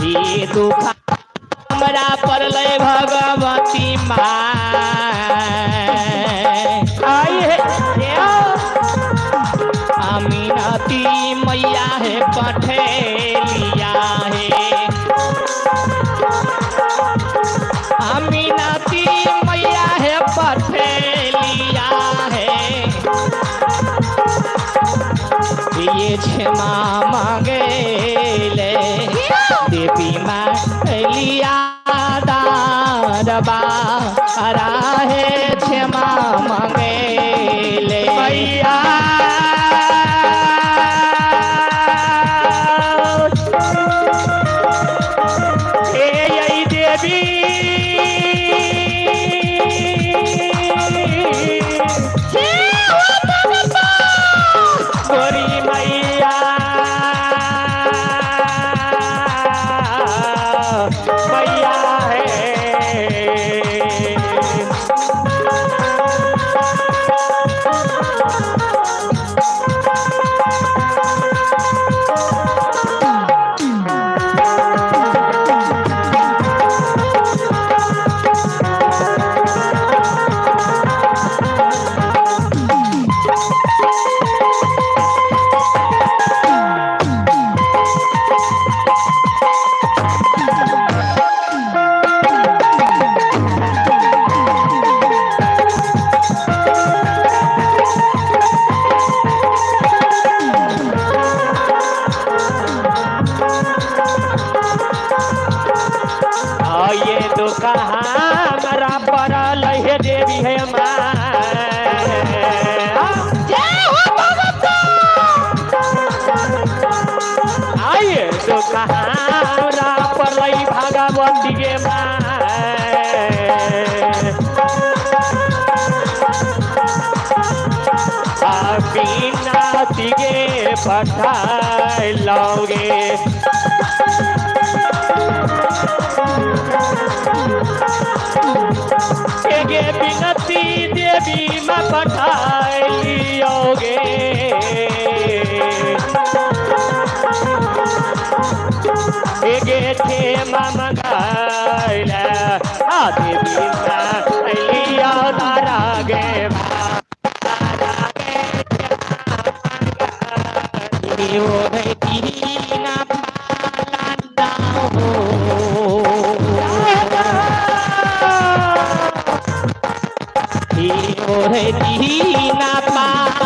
ई दुख हमरा पड़लै भगवती माय। आई है। अमीनती मैया हे पठेलिया हे, अमीनती मैया हे पठेलिया हे। ये क्षमा मांगेले देवी माँ लिया दारबा हे, क्षमा मांगेले मैया। हे यही देवी गोरी मैया, मैया है। ये दुख हमारा पड़ल हे देवी हे माँ। आइए दुख हमारा पड़ल भगवती गे माँ। बिना गे पठाय लौगे, गे बिनती देवी माँ पठाय लियोगे। गे छे मंगाइल आ देवी माँ लियो तारा गे। दीना पाला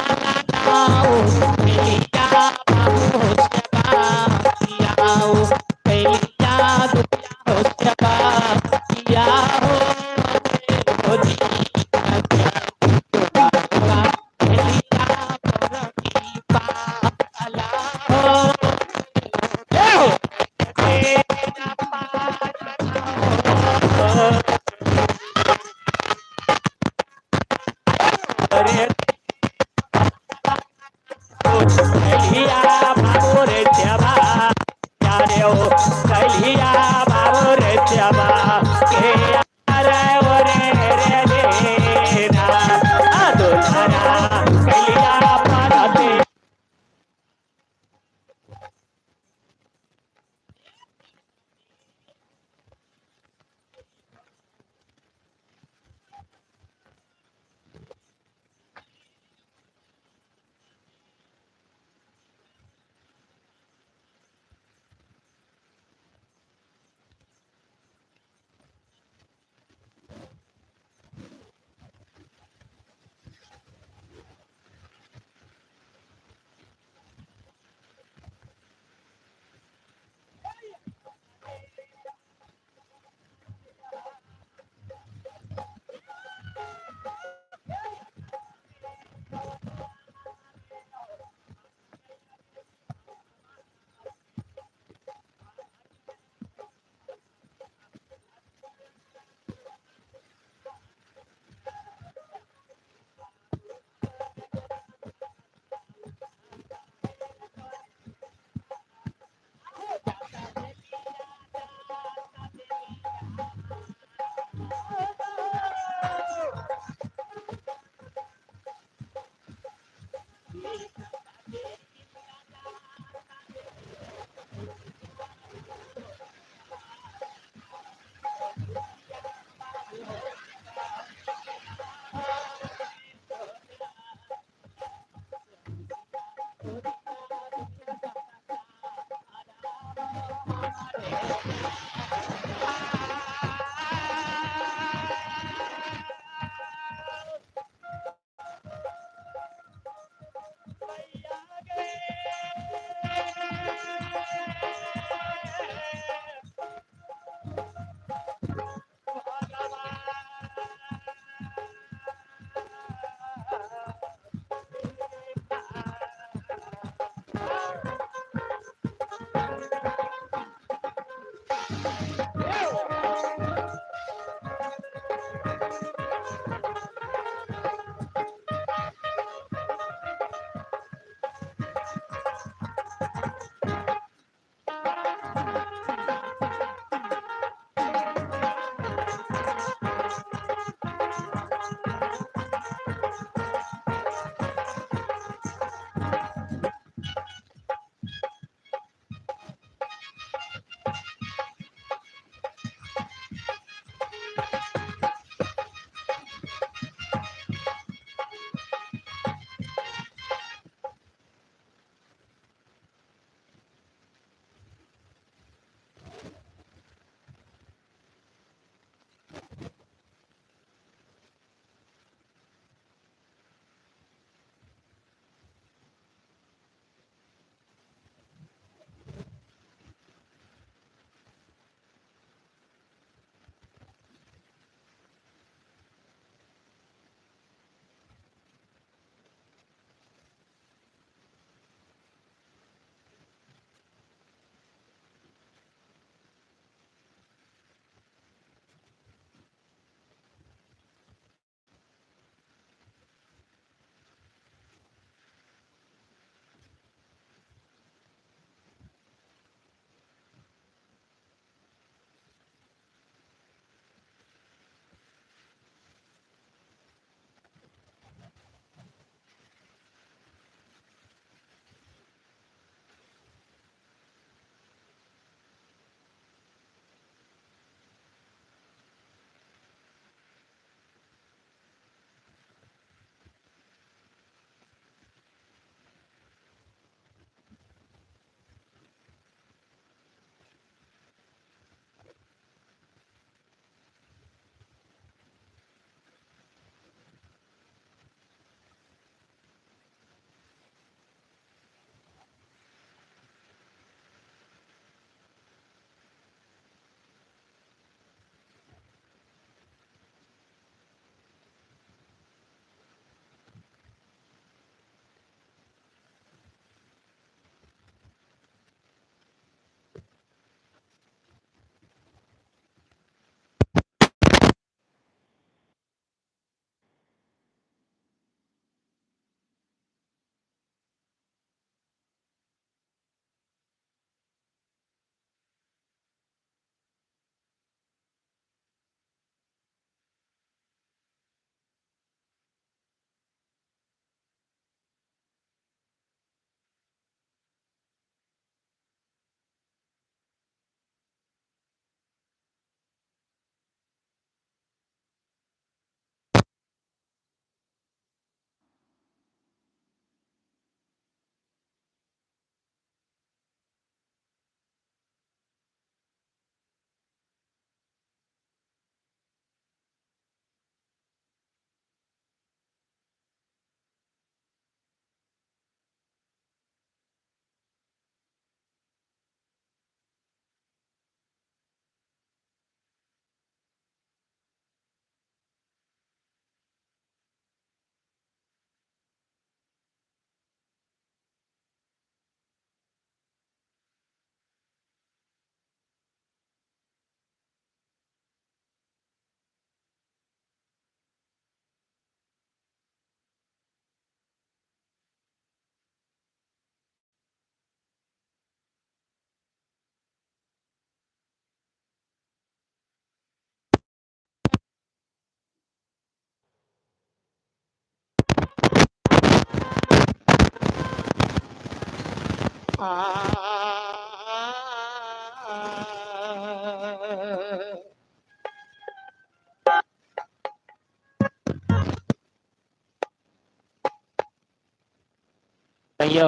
कहियो।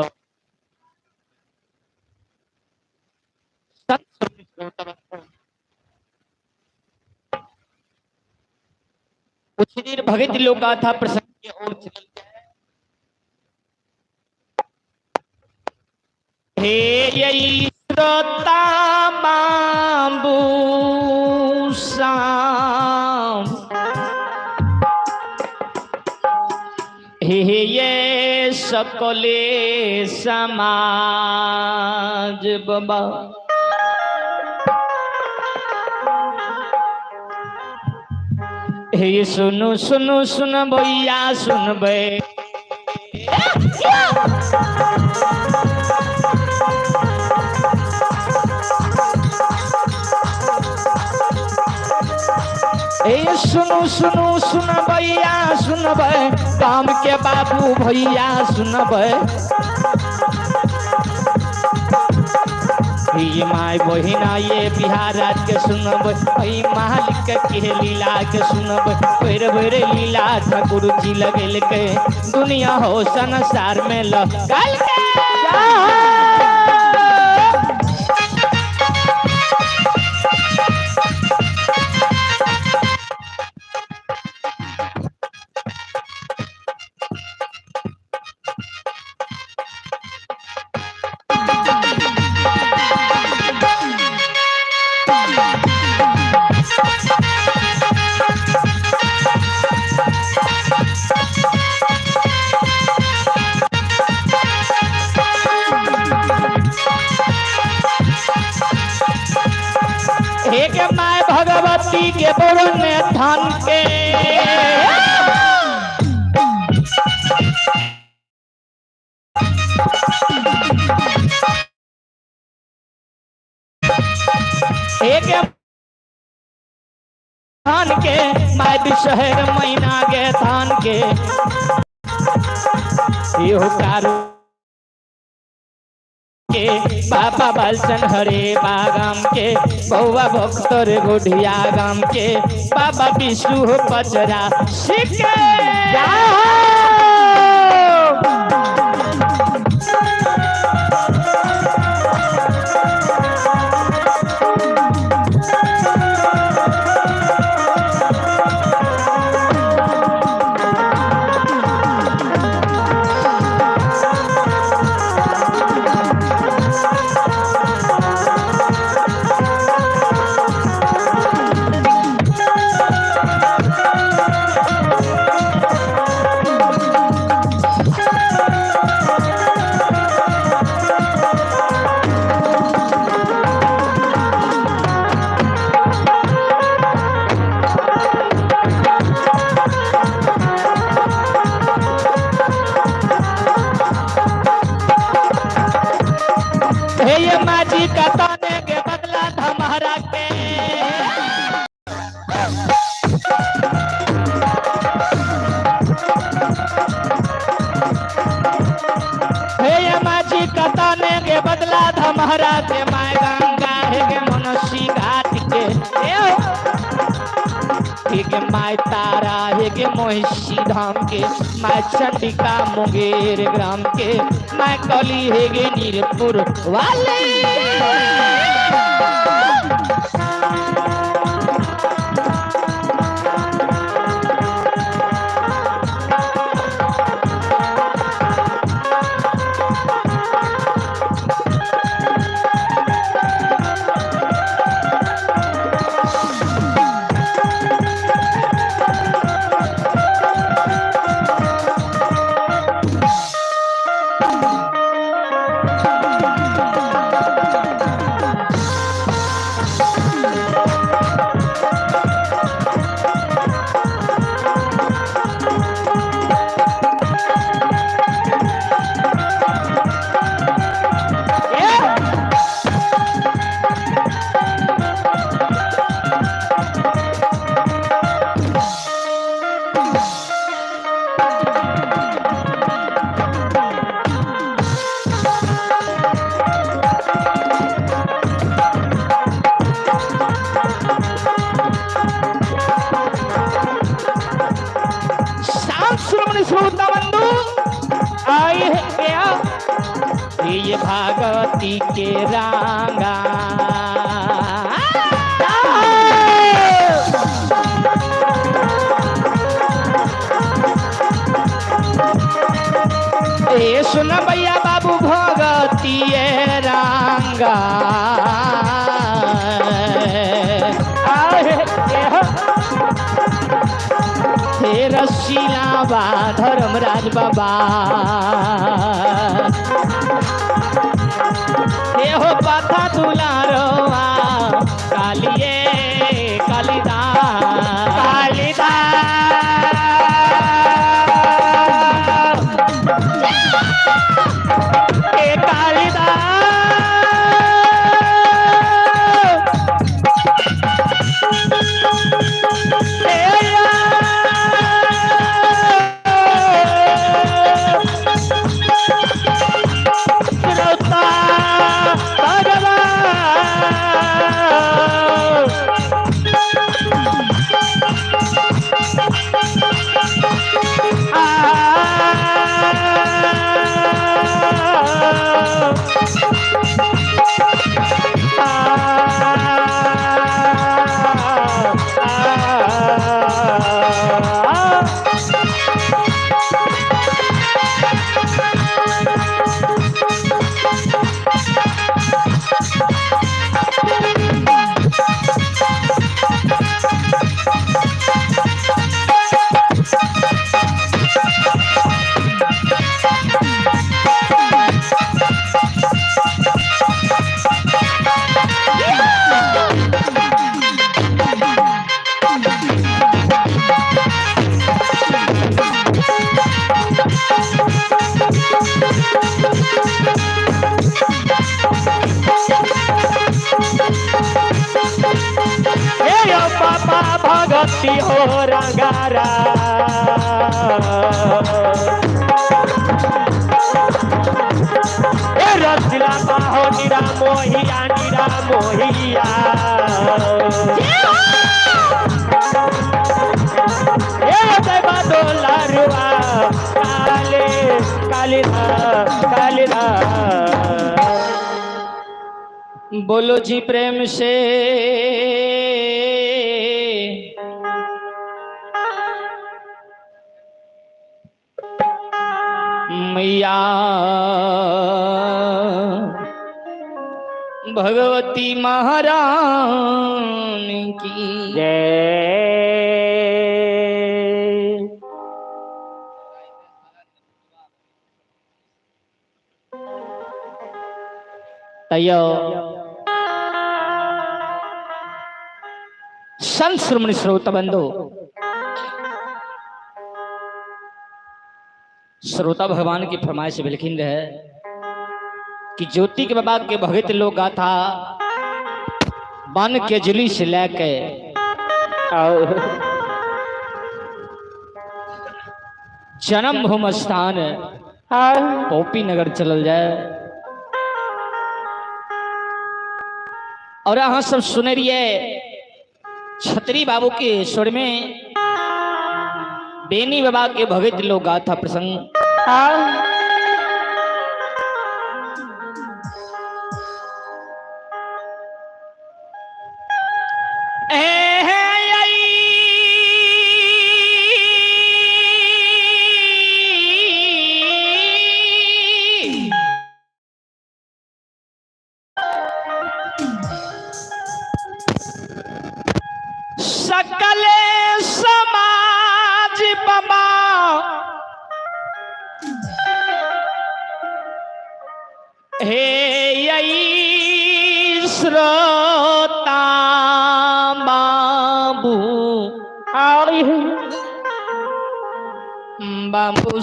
श्रोता बंधु। कुछ देर भगत लोग गाथा प्रसंग के ओर चलते हैं। हे यही श्रोता बाबू श्याम, हे ये सकले समाज बाबा। हे सुनु सुनु सुन भैया सुनबे, हे सुनु सुनु सुन भैया सुनबे, काम के बाबू भैया सुनबे। ये my बहिना ये बिहार राज के सुनब, मालिक के लीला के सुनब। भैर भैर लीला ठाकुर जी लगेल के, दुनिया हो संसार में लगल के। एक my Bhagwati के बोलन धन के, एक धान के my विषहर महीना के धान के, यो कारो के बाबा बालचन हरे बागाम के, बउआ भक्तर गोढ़िया गाम के, बाबा विष्णु पचरा सिके। हे ये माजी का ताने के बदला धमहरा के, हे ये माजी का ताने के बदला धमहरा के, my Ganga हे के मनुष्य घाट के, हे के my तारा हे के महिषी धाम के, my Chandika Munger ग्राम के, my कली हे गे नीरपुर वाले। श्रोता बंधु आई है क्या ये भागवती के रांगा। ए सुन भैया बाबू भगती रंगा। हे रसीला बा धर्मराज बाबा, हे हो पाथा दुलारोआ कालिए कालिदास कालिदास ए कालिदास श्रोता भगवान। आ हे यो पापा भगती हो रंगारा। हे रसिला बाहो निरा मोहिया निरा मोहिया। हे दैवा डोलारुआ काले कालिदा कालिदा। बोलो जी प्रेम से। मैया भगवती महारानी की जय। तैयो संत श्रोमणी श्रोता बंधु, श्रोता भगवान की फरमाइश बिलखिन रहे कि ज्योति के बाबा के भगत लोग गाथा बन के जुली से लेके जन्म भूमि स्थान पौपी नगर चलल जाए। और अहाँ सब सुने रहिए छतरी बाबू के स्वर में बेनी बाबा के भगत लोग गाथा प्रसंग। सकल समाज बाबा हे यही श्रोता बाबू बाबू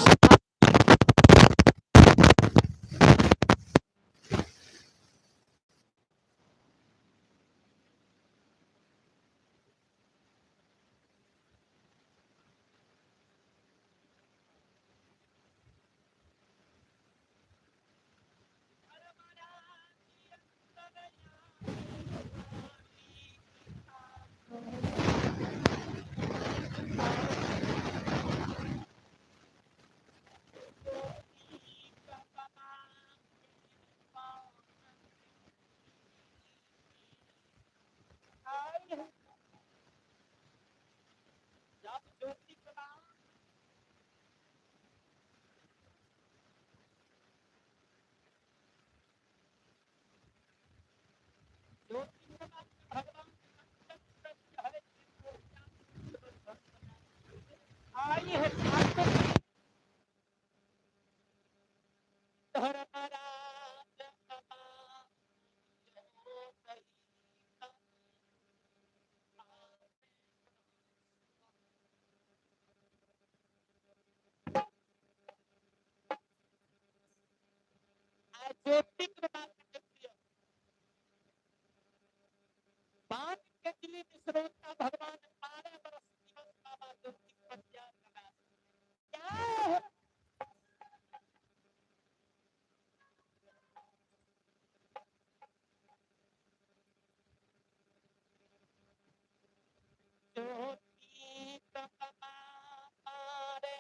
धर्मराज बाबा जो ज्योतिक बात देखियो। पान के दिली मिश्रोता भगवान 12 बरस दिवस बाबा ज्योतिक पर त्याग लगा। क्या है? ज्योति बाबा मारे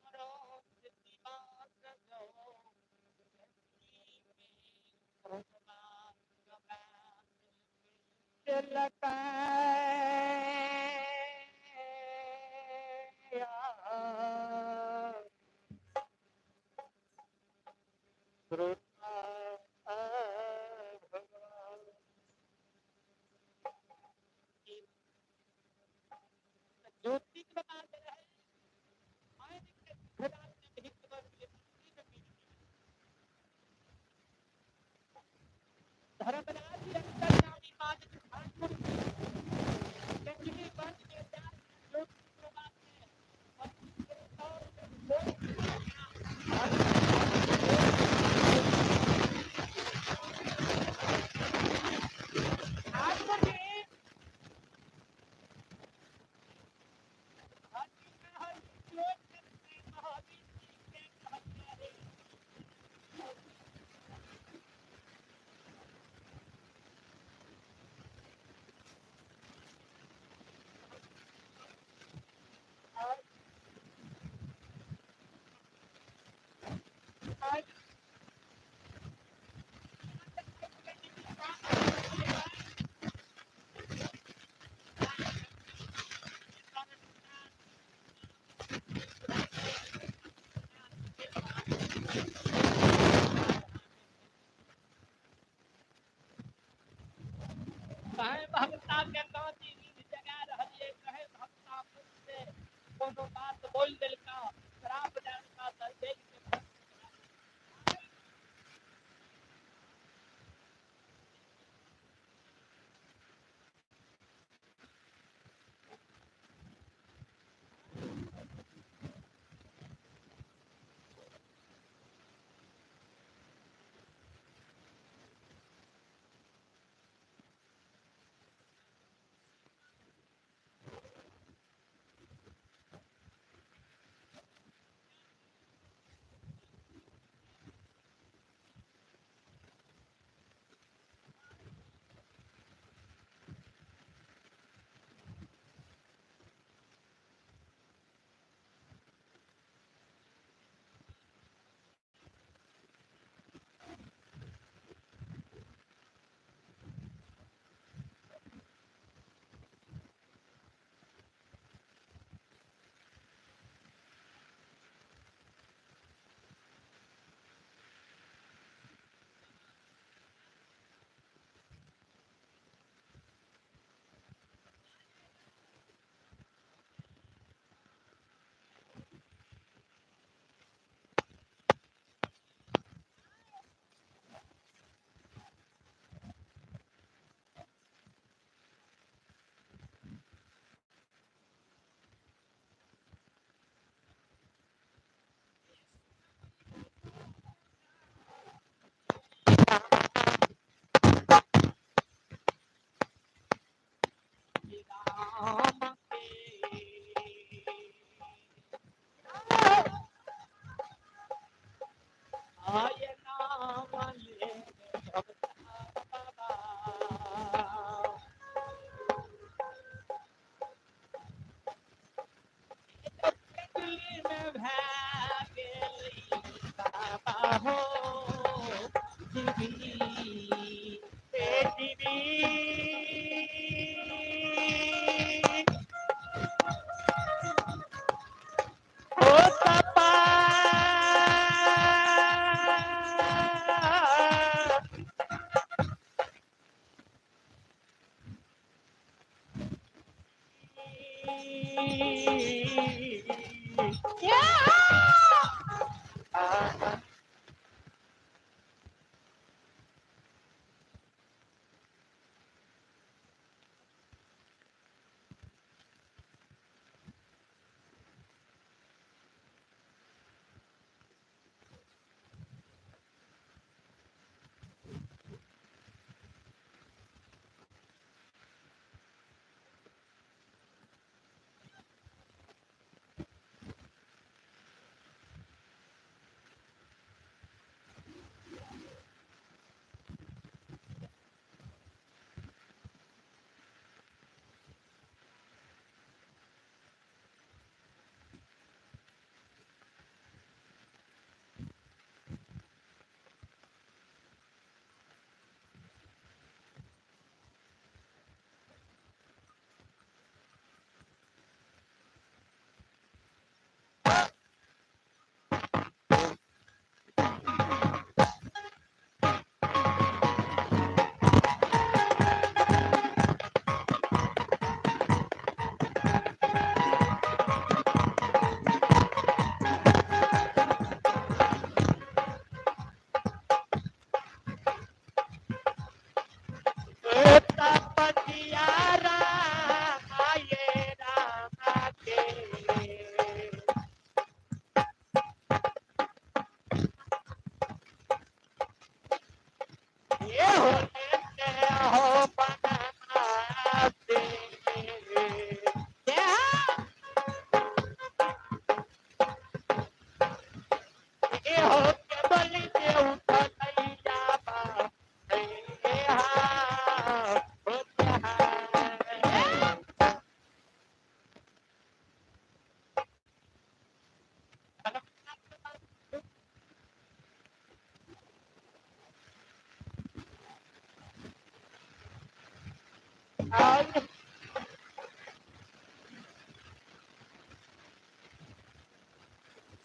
बरस दिवस जो ज्योति के बात रहे धर्मराज अंतर्यामी मान ठाकुर लक्ष्मी बन के प्यार ज्योति के बात है। ठाकुर जी कहे भक्ता के कांची नींद जगा रहलिए, कहे भक्ता मुख से कोनो बात बोल देलका, श्राप देलका त देल के भक्त। राम के आय नाम ले भक्ता बाबा। दिल्ली में भै गेली बाबा हो जीवी हे जीवी हो तपा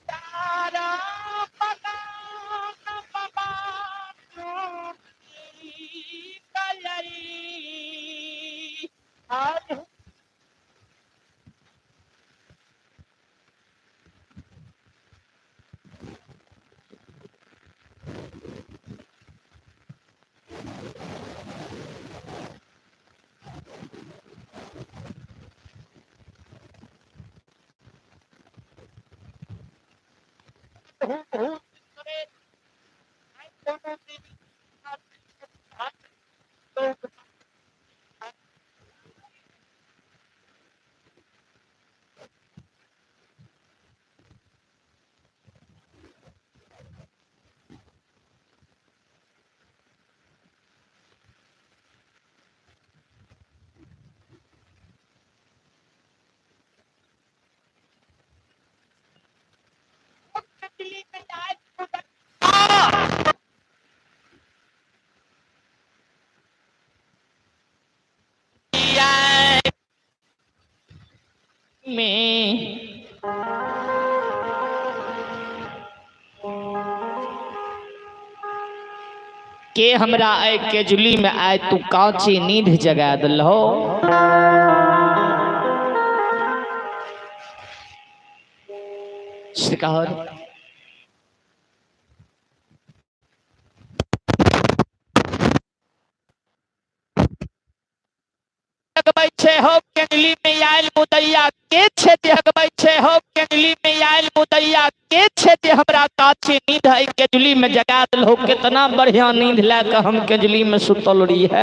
सारा बगान बाबा टूटी गई। आज में के हमरा आइ केजुली में आय तू काची नींद जगा दिलहो। सरकार जगबै छै हो केंगली में आयल मुदैया के छै जे जगबै छै हो केंगली में आयल मुदैया के छै जे हमरा काची नींद है केजुली में जगा दिलहो। कितना बढ़िया नींद लए के हम केजुली में सुतल रही है।